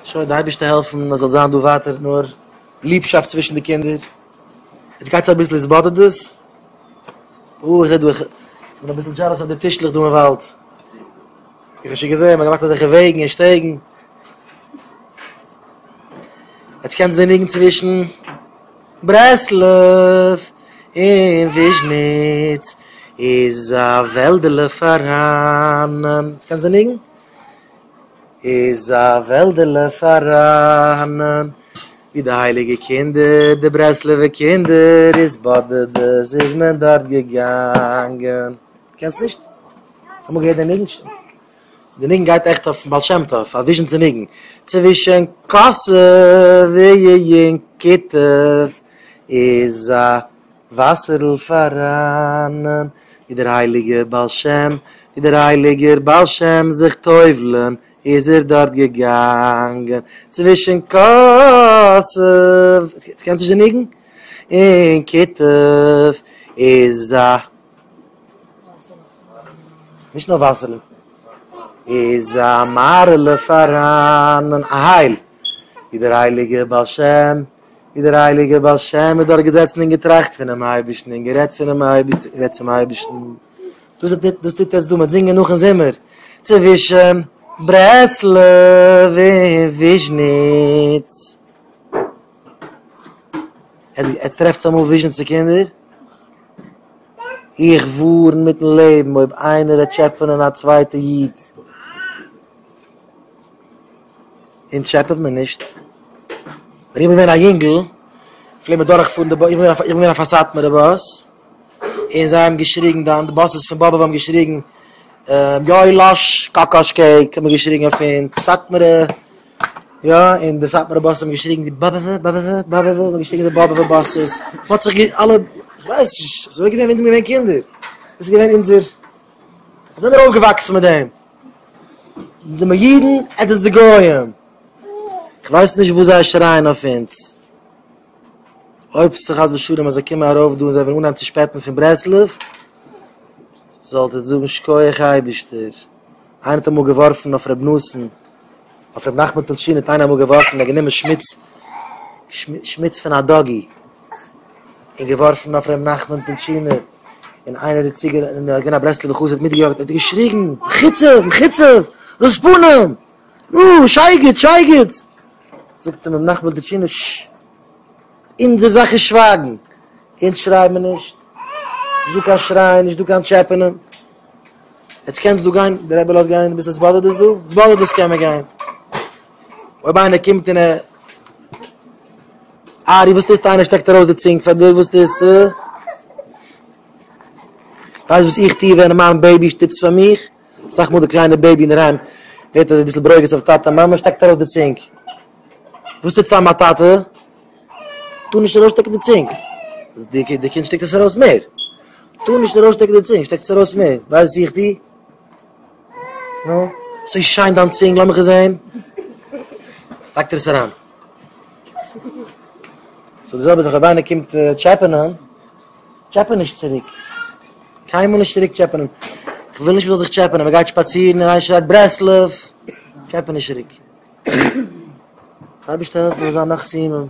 שוין, די אייבערשטער העלפן אז זאל זיין דא ווייטער נאר ליבשאפט צווישן די קינדער. יעצט גייטס אביסל התבודדות. אוי, איך זע דא, איך בין אביסל דזשעלעס אויף די טישלעך דא אין וואלד. איך האב שוין געזען, מ'האט געמאכט אזעלכע וועגן און שטעגן. יעצט קענסט די ניגון צווישן ברסלב און וויזשניץ איז א וועלדעלע פארהאנען. יעצט קענסט די ניגון? איז א וועלדעלע פארהאנען ווי די הייליגע קינדער, די ברסלב'ע קינדער, התבודדות איז מען דארט געגאנגען. קענסט נישט? האסט אמאל געהערט די ניגון? די ניגון גייט עכט אויפן בעל שם טוב, א וויזשניצע ניגון. צווישן קאסוב און קיטוב איז א וואסערל פאראנען, ווי דער הייליגער בעל שם, ווי דער הייליגער בעל שם זיך טובל'ן איז ער דארט געגאנגען, צווישן קאסוב, יעצט קענסט נישט די ניגון? און קיטוב איז א, נישט נאר וואסערל, איז א מערה'לע פאראנען, א הייל, ווי דער הייליגער בעל שם ווי דער הייליגער בעל שם איז דארט געזעצן און געטראכט פונעם אייבערשטן און גערעדט פונעם אייבערשטן, גערעדט צום אייבערשטן, דאס דאס טוט עטס דא מיט זינגען נאכן זומער, צווישן ברסלב און וויזשניץ. עטס טרעפטס אמאל וויזשניצער קינדער? איך ווארן מיטן לעבן אויב איינער וועט טשעפענען א צווייטע איד. אונז טשעפעט מען נישט. ווען איך בין געווען א יונגל, פלעג מען דורכפארן די באס, איך בין געווען אויף א סאטמארע באס, און זיי האבן געשריגן דאן, די באסעס פון באבוב האבן געשריגן, יואליש קאקאש קעיק האט מען געשריגן אויף אונז, סאטמארע, יא, און די סאטמארע באסעס האבן געשריגן די באבעווע, באבעווע, באבעווע, האט מען געשריגן די באבעווע באסעס, מען האט זיך אלע, איך ווייס נישט, אזוי איז געווען ווען אונז זענען געווען קינדער, דאס איז געווען אונזער, אזוי זענען מיר אויפגעוואקסן מיט דעם. אונז זעמער אידן, עטס זענטס די גוים. כ'ווייס נישט וואס זיי שרייען אויף אונז. אויב ס'חס ושלום אז זיי קומען ארויף דא און זיי וועלן אנהייבן צו שפעטן פון ברסלב, זאלט איר זאגן שקויעך אייבישטער. איינער האט אמאל געווארפן אויף ר' נתן, אויף ר' נחמן טולטשינער האט איינער אמאל געווארפן, ער האט גענומען שמוץ, שמוץ פון א דאגי, און געווארפן אויף ר' נחמן טולטשינער. און איינער איז צוגעגאנגען און געווען א ברסלב'ער חסיד האט מיטגעיאגט האט ער געשריגן מחוצף מחוצף עזות פנים נו שייגעץ שייגעץ זאגט אים ר' נחמן טולטשינער ששש אונזער זאך איז שווייגן אונז שרייען מיר נישט נישט דא קיין שרייען נישט דא קיין טשעפענען יעצט קענסט דא גיין דער רבי לאזט גיין אביסל התבודדות דא התבודדות קען מען גיין אויב איינער קומט און ער ארי, וואס טוסטו? איינער שטעקט ארויס די צונג פאר דיר, וואס טוסטו? ווייסט וואס איך טו ווען מיין בעיבי טוט עס פאר מיך? אסאך מאל די קליינע בעיבי אינדערהיים ווערט אביסל ברוגז אויף טאטע מאמע, שטעקט ארויס די צונג. וואס טוט סתם א טאטע? טאר נישט ארויסשטעקן די צונג. די קינד שטעקט עס ארויס מער. טאר נישט ארויסשטעקן די צונג, שטעקט עס ארויס מער. ווייסט וואס איך טו? נו, אזוי שיין דיין צונג, לאמיך עס זען. לייגט ער עס אריין. סאו די זעלבע זאך אויב איינער קומט טשעפענען, טשעפע נישט צוריק. קיינמאל נישט צוריק טשעפענען. כ'וויל נישט מ'זאל זיך טשעפענען, מ'גייט שפאצירן און איינער שרייט ברסלב, טשעפע נישט צוריק. אייבערשטער העלפן מ'זאל זיין נאך סיומים.